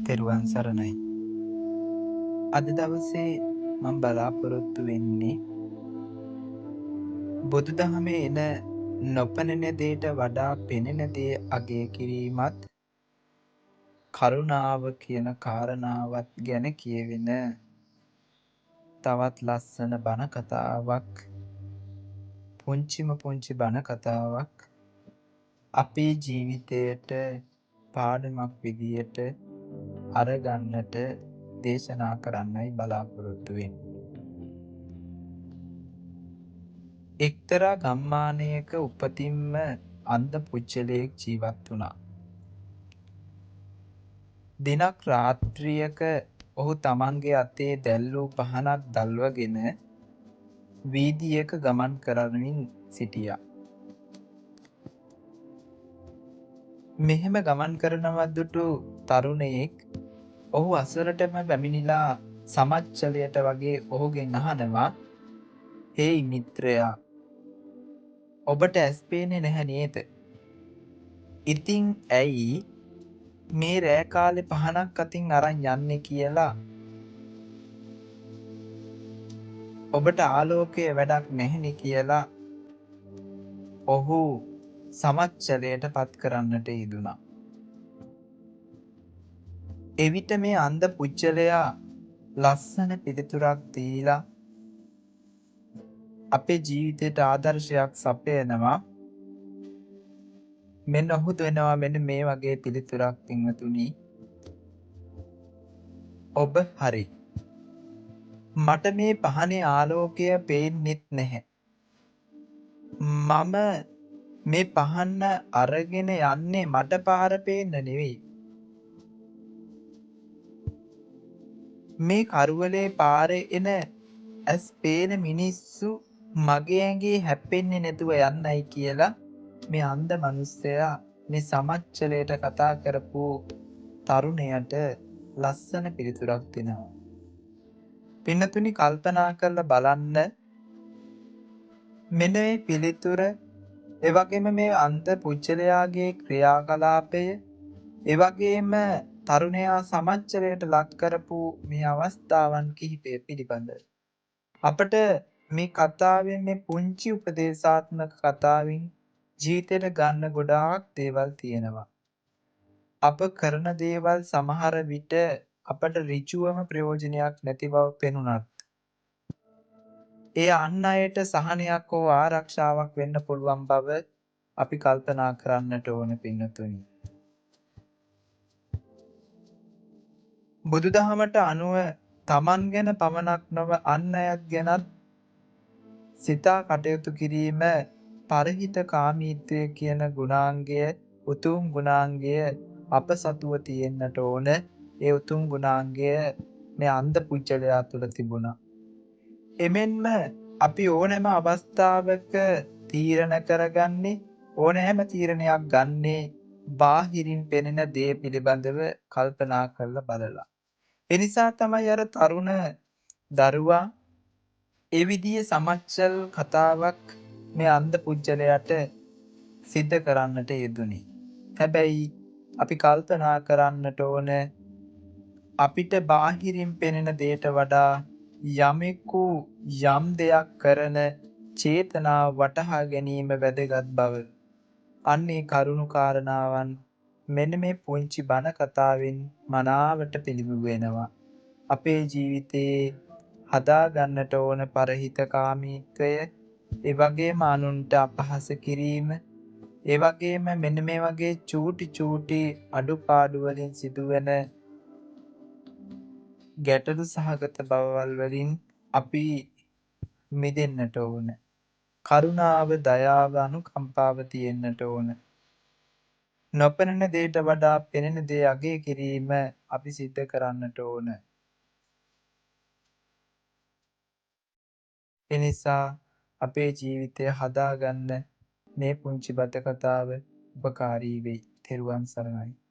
තෙරුවන් සරණයි. අද දවසේ මම බලාපොරොත්තු වෙන්නේ බුදුදහමේ එන නොපෙනෙන දේට වඩා පෙනෙන දේ අගය කිරීමත් කරුණාව කියන කාරණාවත් ගැන කියවෙන තවත් ලස්සන බණ කතාවක්, පුංචිම පුංචි බණ කතාවක් අපේ ජීවිතයට පාඩමක් විදියට අරගන්නට දේශනා කරන්නයි බලාපොරොත්තු වෙන්නේ. එක්තරා ගම්මානයක උපතින්ම අන්ධ පුජ්‍යලයෙක් ජීවත් වුණා. දිනක් රාත්‍රියක ඔහු තමන්ගේ අතේ දැල් වූ පහනක් දල්වගෙන වීදියක ගමන් කරමින් සිටියා. මෙහෙම ගමන් කරනවා දුටු තරුණයෙක් ඔහු අසලටම පැමිණිලා සමච්චලයට වගේ ඔහුගෙන් අහනවා, "හේයි මිත්‍රයා, ඔබට ඇස් පේන්නේ නැහැ නේද? ඉතින් ඇයි මේ රෑ කාලේ පහනක් අතින් අරන් යන්නේ කියලා? ඔබට ආලෝකය වැඩක් නැහෙනි" කියලා ඔහු සමච්චලයට පත් කරන්නට යෙදුණා. එවිට මේ අන්ධ පුජ්‍යලයා ලස්සන පිළිතුරක් දීලා අපේ ජීවිතයට ආදර්ශයක් සපයනවා. මෙන්න ඔහු දෙනවා මෙන්න මේ වගේ පිළිතුරක්, පින්වතුනි. ඔබ හරි. මට මේ පහනේ ආලෝකය පේන්නෙත් නැහැ. මම මේ පහන අරගෙන යන්නේ මට පාර පේන්න නෙවෙයි. මේ කරුවලේ පාරේ එන ඇස් පේන මිනිස්සු මගේ ඇඟේ හැප්පෙන්නේ නැතුව යන්නයි කියලා මේ අන්ධ මනුස්සයා මේ සමච්චලයට කතා කරපු තරුණයට ලස්සන පිළිතුරක් දෙනවා. පින්නතුනි, කල්පනා කරලා බලන්න, මෙන්න මේ පිළිතුර, ඒ වගේම මේ අන්ධ පුජ්‍යලයාගේ ක්‍රියාකලාපය, ඒ වගේම තරුණයා සමච්චලයට ලක් කරපු මේ අවස්ථාවන් කිහිපය පිළිබඳ අපට මේ කතාවෙන්, මේ පුංචි උපදේශාත්මක කතාවෙන් ජීවිතේට ගන්න ගොඩාක් දේවල් තියෙනවා. අප කරන දේවල් සමහර විට අපට ඍජුවම ප්‍රයෝජනයක් නැති බව පෙනුනත් ඒ අන් අයට සහනයක් හෝ ආරක්ෂාවක් වෙන්න පුළුවන් බව අපි කල්පනා කරන්නට ඕන පින්නතුනි. බුදුදහමට අනුව තමන් ගැන පමණක් නොව අන් අයත් ගැනත් සිතා කටයුතු කිරීම පරහිත කාමීත්වය කියන ගුණාංගය, උතුම් ගුණාංගය අප සතුව තියෙන්නට ඕන. ඒ උතුම් ගුණාංගය මේ අන්ධ පුජ්‍යලයා තුළ තිබුණා. එමෙන්ම අපි ඕනෑම අවස්ථාවක තීරණ කරගන්නේ, ඕනෑම තීරණයක් ගන්නේ බාහිරින් පෙනෙන දේ පිළිබඳව කල්පනා කරලා බලලා. ඒ නිසා තමයි අර තරුණ දරුවා ඒ විදිහේ සමච්චල් කතාවක් මේ අන්ධ පුජ්‍යලයට සිද්ධ කරන්නට යෙදුනේ. හැබැයි අපි කල්පනා කරන්නට ඕන, අපිට බාහිරින් පෙනෙන දේට වඩා යමෙකු යම් දෙයක් කරන චේතනාව වටහා ගැනීම වැදගත් බව. අන්න ඒ කරුණු කාරණාවන් මෙන්න මේ පුංචි බණ කතාවෙන් මනාවට පිළිබිඹු වෙනවා. අපේ ජීවිතයේ හදාගන්නට ඕන පරහිතකාමීත්වය, ඒ වගේම අනුන්ට අපහාස කිරීම, ඒ වගේම මෙන්න මේ වගේ චූටි චූටි අඩුපාඩු වලින් සිදුවෙන ගැටලු සහගත බවවල් වලින් අපි මිදෙන්නට ඕන. කරුණාව, දයාව, අනුකම්පාව තියෙන්නට ඕන. නොපෙනෙන දේට වඩා පෙනෙන දේ අගය කිරීම අපි සිද්ධ කරන්නට ඕන. එනිසා අපේ ජීවිතය හදාගන්න මේ පුංචි බත කතාව උපකාරී වෙයි. තෙරුවන් සරණයි.